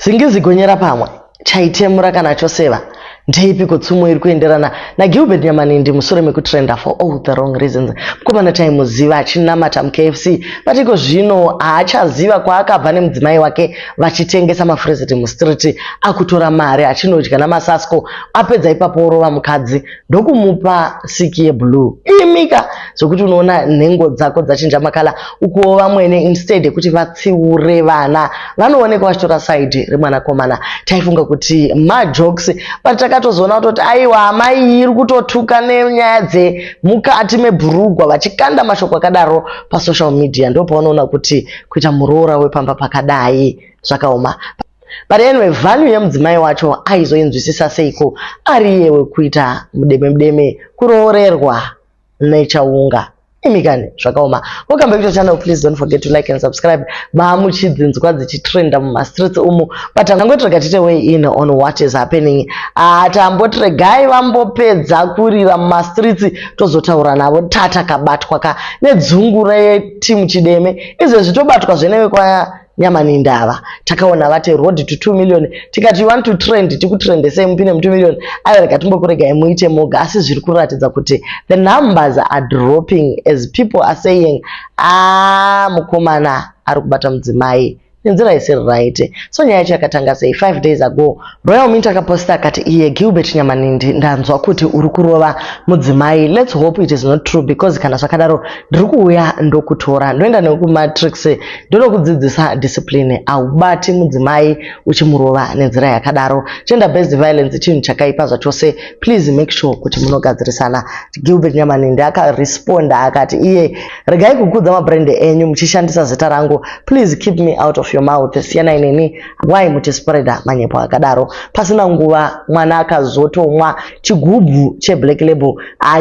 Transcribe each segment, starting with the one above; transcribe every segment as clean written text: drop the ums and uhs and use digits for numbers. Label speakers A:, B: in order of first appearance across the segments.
A: Zingizi gonyera pamwe, chaitemura kana choseva. Ndeipiko tsumo iri kuenderana naGilbert Nyamanindi mushure mekutrenda for all the wrong reasons? Mukomana taimuziva achinamata muKFC, but iko zvino haachaziva kwaakabva nemudzimai wake vachitengesa mafureziti mustreet, akutora mari achinodya namasasko, apedza ipapo orova mukadzi ndokumupa siki yeblue. Imika zvokuti unoona nhengo dzako dzachinja makala. Ukuwo vamwene, instead yekuti vatsiure vana, vanoonekwa vachitora side remwanakomana. Taifunga kuti majokes, but takatozoona kutoti aiwa, amai iri kutotuka nenyaya dzemukati mebhurugwa vachikanda mashoko akadaro pasocial media. Ndopaunoona kuti kuita muroora wepamba pakadai zvakaoma. But anyway, value yemudzimai wacho aizoinzwisisa seiko ari iye wekuita mudeme mudeme kuroorerwa nechaunga? Imikani, zvakaoma. Welcome back to the channel. Please don't forget to like and subscribe. Mamuchidzinzwa dzichitrenda mumastreets umu, but tangotirega tiite weigh in on what is happening. Ah, tamboti regai vambopedza kurira mumastreets, tozotaura navo. Tatakabatwa ka nedzungu retimu Chideme. Izvezvi tobatwa zvenewe kwa Nyamanindava. Takaona vati road to 2 million, tikati you want to trend, tikutrendesei mupinde mu 2 million. Aiwa, rega timbokuregai muite moga. Asi zviri kuratidza kuti the numbers are dropping as people are saying, "Ah, mukomana ari kubata mudzimai nenzira isiri right." So nyaya yacho yakatanga sei? 5 days ago, Royal Mint akaposta akati iye, "Gilbert Nyamanindi, ndanzwa kuti uri kurova mudzimai. Let's hope it is not true, because kana zvakadaro ndiri kuuya ndokutora, ndoenda nekumatrix, ndonokudzidzisa discipline. Haubati mudzimai uchimurova nenzira yakadaro. Gender based violence chinhu chakaipa zvachose. Please make sure kuti munogadzirisana." Gilbert Nyamanindi akaresponda akati iye, "Regai kukudza mabrand enyu muchishandisa zita rangu. Please keep me out of your mouth. Siyanai neni. Why muchispreada manyepo akadaro?" Pasina nguva mwana akazotomwa chigubhu cheblack label,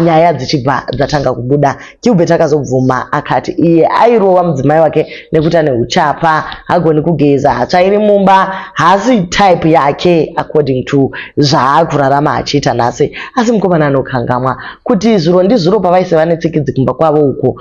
A: nyaya dzichibva dzatanga kubuda. Gilbert akazobvuma akati iye airova mudzimai wake nekuti ane uchapa, hagoni kugeza, hatsvairi mumba, haasi type yake according to zvaakurarama achiita nhasi. Asi mukomana anokangamwa kuti zuro ndizuro pavaiseva netsikidzi kumba kwavo uko,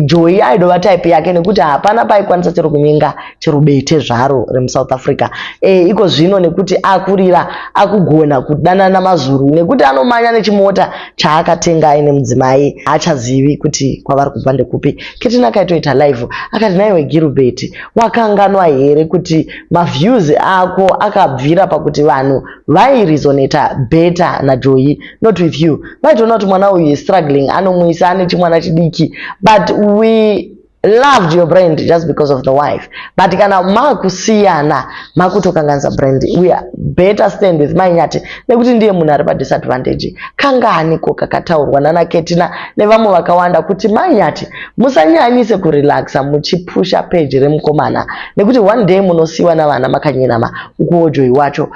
A: Joy aidova type yake nekuti hapana paikwanisa chero kunyenga chero bete zvaro remuSouth Africa. Iko zvino nekuti akurira, akugona kudanana mazuru nekuti anomanya nechimota chaakatenga aine mudzimai, haachazivi kuti kwavari kubva ndekupi. Ketina akaitoita live akati, "Naiwe Gilbert, wakanganwa here kuti maviews ako akabvira pakuti vanhu vairesonata better naJoy, not with you? Vaitoona kuti mwana uyu is struggling, anomuisa, ane chimwana chidiki, but we loved your brand just because of the wife. But kana makusiyana, makutokanganisa brand. We are better stand with Mainyati nekuti ndiye munhu ari padisadvantage." Kanganiko kakataurwa nana Ketina nevamwe vakawanda kuti Mainyati musanyanyise kurelaxa muchipusha peji remukomana, nekuti one day munosiyiwa navana makanyinama. Ukuwo Joy wacho,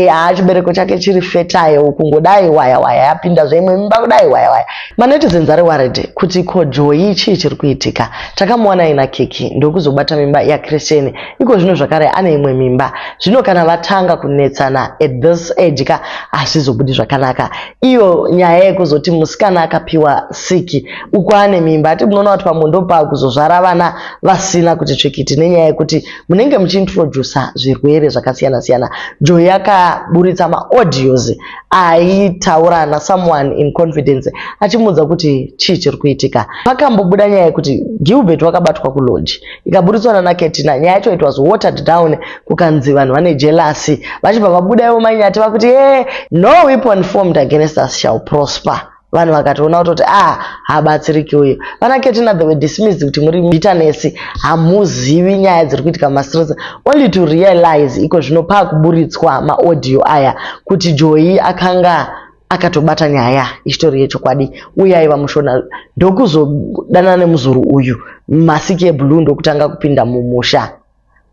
A: haa, chibereko chake chiri fertile, kungodai waya waya yapinda zveimwe mimba, kudai waya waya. Manetizens ari worried kuti ko Joy chii chiri kuitika? Takamuwana ina Keki, ndokuzobata mimba yaChristian. Iko zvino zvakare ane imwe mimba. Zvino kana vatanga kunetsana at this age ka, hazvizobudi zvakanaka. Iyo nyaya yekuzoti musikana akapiwa siki uko ane mimba, ati munoona kuti pamwe ndopakuzozvara vana vasina kuti tsvikiti, nenyaya yekuti munenge muchiintrodusa zvirwere zvakasiyana siyana. Joy akaburitsa maaudios aitaura nasomeone in confidence achimuudza kuti chii chiri kuitika. Pakambobuda nyaya yekuti Gilbert wakabatwa kulodge, ikaburitswa nanaKetina. Nyaya yacho, it was watered down, kukanzi vanhu vane jealousy. Vachibva vabuda ivo Manyati vakuti, "E, no weapon formed against us shall prosper." Vanhu vakatoona kutoti, ah, habatsiriki uyu. Vana Ketina, they were dismissed kuti muri bitterness, hamuzivi nyaya dziri kuitika mumastreets, only to realize iko zvino paakuburitswa maaudio aya kuti Joy akanga akatobata nyaya ichitori yechokwadi, uye aiva mushona, ndokuzodanana nemuzuru uyu, masiki eblue ndokutanga kupinda mumusha.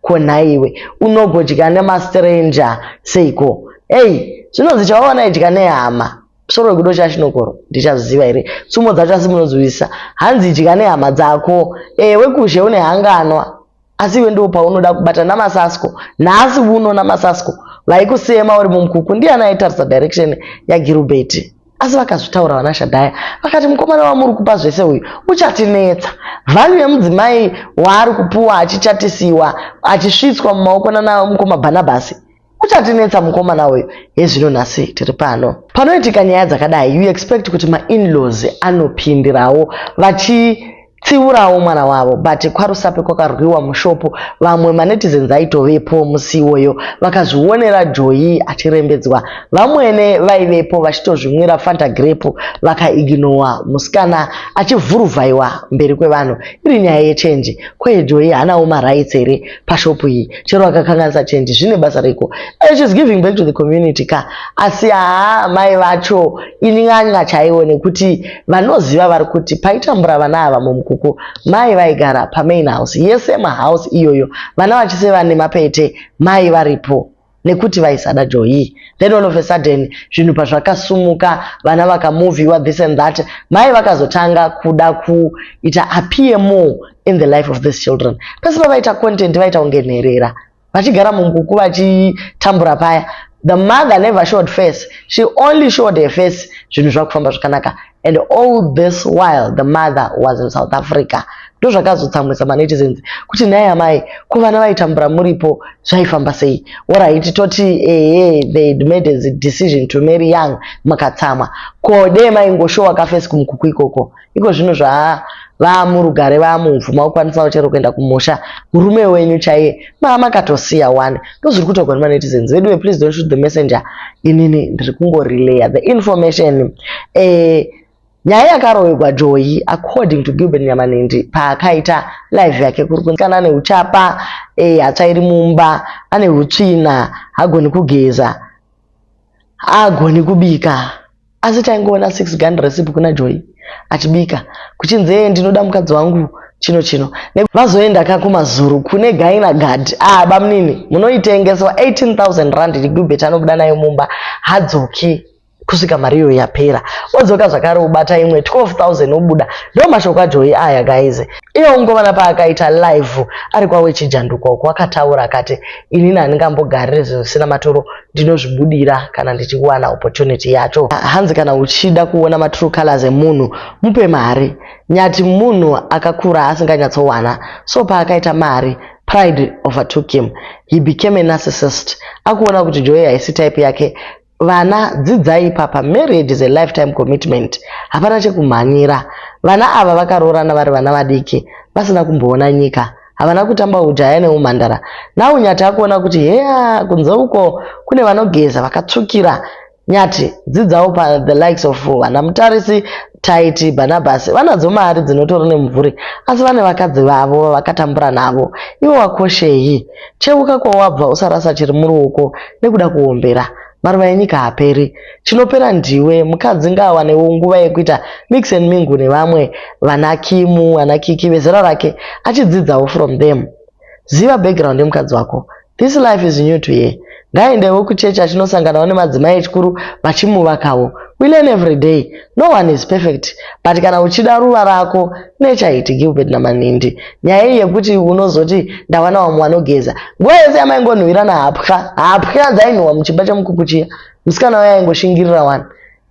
A: Ko nhaiwe, unogodya nemastranger seiko? Ei, zvinonzi chawaona idya nehama. Musoro wekudo chachinokoro ndichaziva here tsumo dzacho? Asi munodzivisa, hanzi idya nehama dzako. Wekushe une hanganwa, asi iwe ndo paunoda kubata namasasko. Nhasi uno namasasko vaikusema uri mumukuku, ndiani aitarisa direction yaGilbert? Asi Asi vakazvitaura vana Shadhaya vakati mukomana wamuri kupa zvese uyu uchatinetsa. Value yemudzimai waari kupuwa achichatisiwa achisvitswa mumaoko nana mukoma Bhanabhasi uchatinetsa mukomana uyu. Hezvino nhasi tiri pano. Panoitika nyaya dzakadai you expect kuti mainlaws anopindirawo vachitsiurawo mwana wavo, but kwaRusape kwakarwiwa mushopu. Vamwe manetizens aitovepo musi iwoyo vakazvionera Joyi achirembedzwa. Vamwene vaivepo vachitozvimwira Fanta Grape vakaignowa musikana achivhuruvhaiwa mberi kwevanhu. Iri nyaya yechenji. Kweye Joyi haanawo marights here pashopu iyi? Chero akakanganisa chenji zvine basa reko. She's giving back to the community ka. Asi haa mai vacho inyanya chaiwo, nekuti vanoziva vari kuti paitambura vana ava mumukuku, mai vaigara pamain house yese, mahouse iyoyo, vana vachiseva nemapete, mai varipo nekuti vaisada Joyi. Then all of a sudden zvinhu pazvakasumuka, vana vakamuviwa, this and that, mai vakazotanga kuda kuita appear more in the life of these children. Pese pavaita content vaita kunge nherera vachigara mumukuku vachitambura paya. The mother never showed face. She only showed her face zvinhu zvakufamba zvakanaka, and all this while the mother was in South Africa. Ndo zvakazotsamwisa manetizens kuti nhai amai, ko vana vaitambura muripo, zvaifamba sei? Alright, toti ehe, they made a decision to marry young, makatsamwa. Ko dei maingoshowa kaface kumukuku ikoko? Iko zvino zvavamurugare, vamuvhu, makukwanisawo chero kuenda kumusha, murume wenyu chaiye maa makatosiya one. Ndozviri kutaurwa nemanetizens veduwe. Please don't shoot the messenger. Inini ndiri kungorelaya the information. Nyaya yakarohwegwa Joyi, according to Gilbert Nyamanindi paakaita live yake, kuri kana ane uchapa, hatsvairi mumba, ane utsvina, hagoni kugeza, haagoni kubika. Asi taingoona six gun recipe kuna Joyi achibika, kuchinzi, "Ee, ndinoda mukadzi wangu chino chino." Vazoenda ka kumazuru kune Gyna Guard. Ah, bamunini, munoitengeswa 18,000 rand. Gilbert anobuda nayo mumba, hadzoki kusvika mari iyoyo yapera. Odzoka zvakare, ubata imwe 12,000, obuda. Ndo mashoko aJoyi aya, guys. Iye mukomana paakaita live ari kwawechijanduka uko, akataura akati, "Inini handingambogariri zvinhu zvisina maturo, ndinozvibudira kana ndichiwana opportunity yacho." Hanzi kana uchida kuona matrue colors emunhu, mupe mari. Nyati munhu akakura asinganyatsowana, so paakaita mari, pride overtook him. He became a narcissist, akuona kuti Joy haisi type yake. Vana, dzidzai ipapa. Marriage is a lifetime commitment, hapana chekumhanyira. Vana ava vakaroorana vari vana vadiki, vasina kumboona nyika, havana kutamba ujaya neumhandara. Now Nyati akuona kuti heya, kunze uko kune vanogeza vakatsvukira. Nyati, dzidzawo pa the likes of vana Mutarisi, Taiti, Bhanabhasi. Vanadzo mari dzinotori nemumvuri, asi vane vakadzi vavo vavakatambura navo. Iwe wakoshei? Cheuka kwawabva, usarasa chiri muruoko nekuda kuombera. Maruva enyika haaperi, chinopera ndiwe. Mukadzi ngaawanewo nguva yekuita mix and mingle nevamwe vana Kimu, vana Kiki vezera rake, achidzidzawo from them. Ziva background yemukadzi wako. This life is new to her. Ngaendewo kuchechi achinosanganawo nemadzimai echikuru vachimuvakawo. We learn every day. No one is perfect, but kana uchida ruva rako nechaiti Gilbert naManindi. Nyaya iyi yekuti unozoti ndawana vamwe vanogeza, nguva yese yamaingonhuwirana hapwa hapwa dzainhuhwa muchimba chemukuku chiya, musikana waye aingoshingirira wani.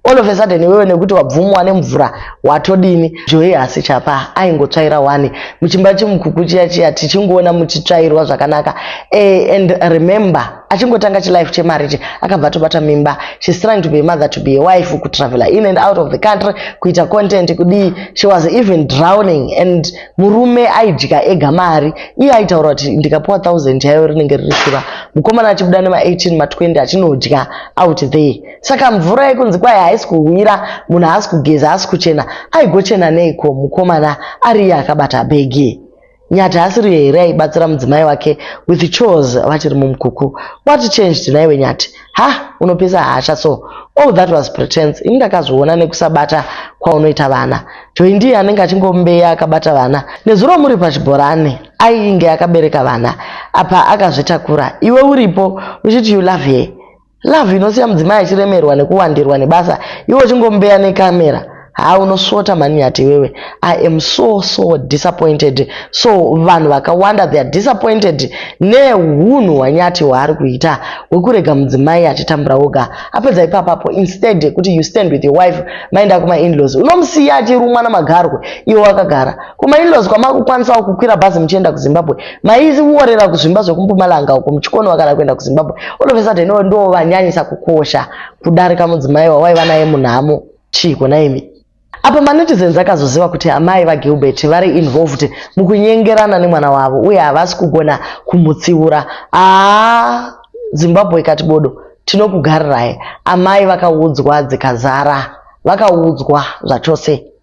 A: All of a sudden iwewe nekuti wabvumwa nemvura watodini? Joyi hasi chapa, aingotsvaira wani muchimba chemukuku chiya chiya, tichingoona muchitsvairwa zvakanaka. And remember, achingotanga chilife chemari ichi, akabva atobata mimba. She's trying to be a mother, to be a wife, kutravela in and out of the country, kuita content, kudii. She was even drowning, and murume aidya ega mari. Iye aitaura kuti ndikapiwa 1000 chaiyo rinenge riri shura. Mukomana achibuda nema18, ma20, achinodya out there. Saka mvura yekunzi kwai haisi kuwira, munhu haasi kugeza, haasi kuchena, aigochena neiko mukomana ari iye akabata bhegi? Nyati asiri here aibatsira mudzimai wake with chores vachiri mumukuku? What changed naiwe Nyati? Ha, unopisa hasha. So all that was pretense. Ini ndakazviona nekusabata kwaunoita vana. Joy ndiye anenge achingombeya akabata vana. Nezuro muri pachibhorani ainge akabereka vana apa akazvitakura, iwe uripo uchiti you love her. Love inosiya mudzimai achiremerwa nekuwandirwa nebasa, iwe uchingombeya nekamera. Haa unosvota mhani Nyati iwewe. I am so so disappointed. So vanhu vakawanda they are disappointed nehunhu hwaNyati hwaari kuita hwekurega mudzimai achitambura oga. Apedza ipapapo instead yekuti you stand with your wife maenda kuma inlaws unomusiya achirumwa namagarwe iwe wakagara. Kuma inlaws kwamakukwanisawo kukwira bhazi muchienda kuZimbabwe maiworera kuzvimba zvekumpumalanga uko muchikonwa kana kuenda kuZimbabwe. All of a sudden ndo vanyanyisa kukosha kudarika mudzimai wawaiva naye munhamo. Chiiko nhaimi? Apa manetizens akazoziva kuti amai vaGilbert vari involved mukunyengerana nemwana wavo uye havasi kugona kumutsiura. Haa Zimbabwe ikati bodo tinokugarirai. Amai vakaudzwa dzikazara. Vakaudzwa zvachose.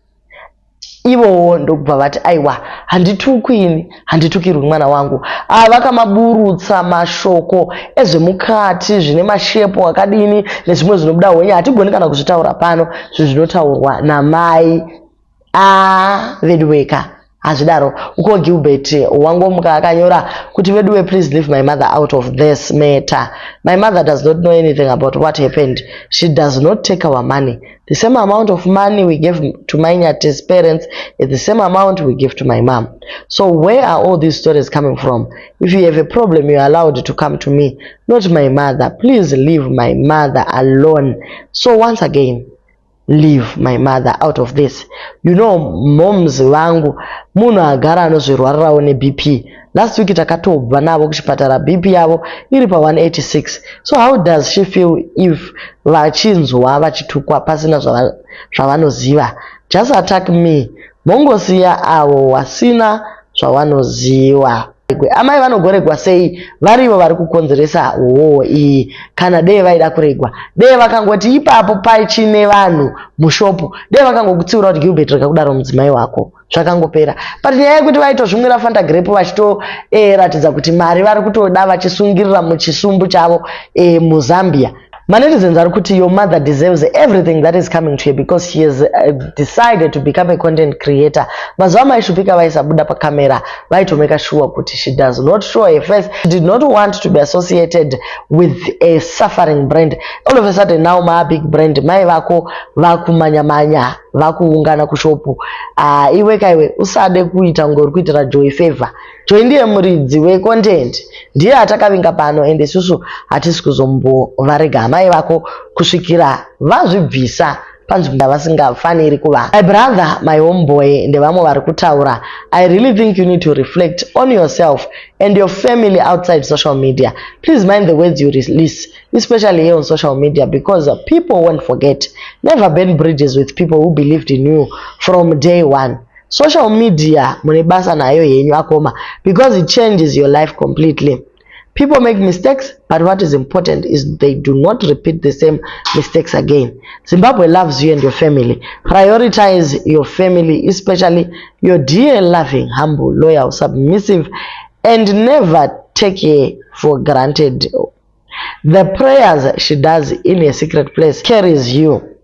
A: Ivowo ndokubva vati aiwa handitukwi ini handitukirwi mwana wangu. Ava vakamaburutsa mashoko ezvemukati zvine mashepo akadini nezvimwe zvinobuda honye hatigoni kana kuzvitaura pano zvinhu zvinotaurwa namai a veduweka hazvidaro uko Gilbert wangomuka akanyora kuti veduwe please leave my mother out of this matter my mother does not know anything about what happened she does not take our money The same amount of money we gave to my Nyati's parents is the same amount we give to my mom. So where are all these stories coming from? If you have a problem, you are allowed to come to me, not my mother. Please leave my mother alone. So once again, leave my mother out of this. You know, moms vangu munhu agara anozvirwarirawo neBP. Last week takatobva navo kuchipatara BP yavo iri pa 186. So how does she feel if vachinzwa vachitukwa pasina zvavanoziva? Just attack me mongosiya avo wasina zvawanoziva. Amai vanogoregwa sei varivo vari kukonzeresa hoho iyi kana dee vaida kuregwa dee vakangoti ipapo pachine vanhu mushopu dee vakangokutsiura kuti Gilbert rega kudaro mudzimai wako zvakangopera but nyaya yekuti vaitozvimwira fanta grape vachitoratidza eh, kuti mari vari kutoda vachisungirira muchisumbu chavo eh, muzambia manetizens ari kuti your mother deserves everything that is coming to her because she has decided to become a content creator mazuva maishupika vaisabuda pakamera vaitomeka sure kuti she does not show her face she did not want to be associated with a suffering brand all of a sudden now maa big brand mai vako vakumanyamanya vakuungana kushopu ah, iwe kaiwe usade kuita kunge uri kuitira Joy favor Joy ndiye muridzi wecontent ndiye atakavinga pano ende isusu hatisi kuzombovarega amai vako kusvikira vazvibvisa panzvimbo yavasingafaniri kuva. My brother, my homeboy ndevamwe vari kutaura. I really think you need to reflect on yourself and your family outside social media. Please mind the words you release, especially here on social media, because people won't forget. Never burn bridges with people who believed in you from day one. Social media mune basa nayo henyu akoma because it changes your life completely. People make mistakes, but what is important is they do not repeat the same mistakes again. Zimbabwe loves you and your family. Prioritize your family, especially your dear, loving, humble, loyal, submissive, and never take her for granted. The prayers she does in a secret place carries you.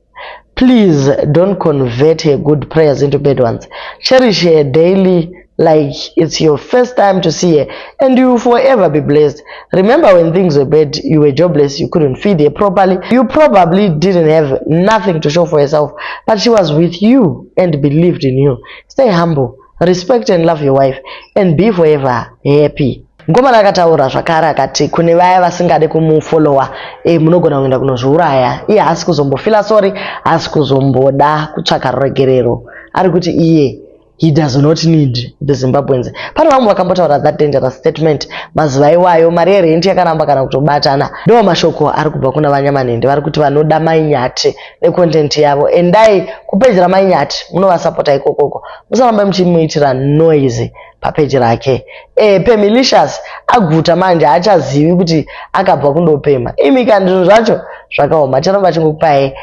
A: Please don't convert her good prayers into bad ones. Cherish her daily like it's your first time to see her and you will forever be blessed. Remember when things were bad, you were jobless, you couldn't feed her properly, you probably didn't have nothing to show for yourself, but she was with you and believed in you. Stay humble, respect and love your wife and be forever happy. Mukomana akataura zvakare akati kune vaya vasingade kumufollowa e, munogona kuenda kunozviuraya. Iye haasi kuzombofila sorry, haasi kuzomboda kutsvaka ruregerero. Ari kuti iye he does not need the Zimbabweans. Pane vamwe vakambotaura that dangerous statement mazuva iwayo mari yerenti yakaramba kana kutobatana. Ndo mashoko ari kubva kuna vaNyamanhende vari kuti vanoda Mai Nyati necontent yavo. Endai kupeji raMai Nyati munovasapota ikokoko. Musarambe muchimuitira noise papeji rake. E, Pemilicious aguta manje haachazivi kuti akabva kundopema. Imi kana zvinhu zvacho zvakaoma. Charamba chingokupai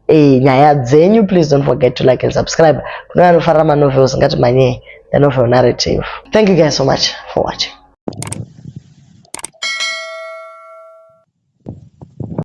A: e, nyaya dzenyu. Please don't forget to like and subscribe. Kune vanofarira manovels ngatimanyei the novel narrative. Thank you guys so much for watching.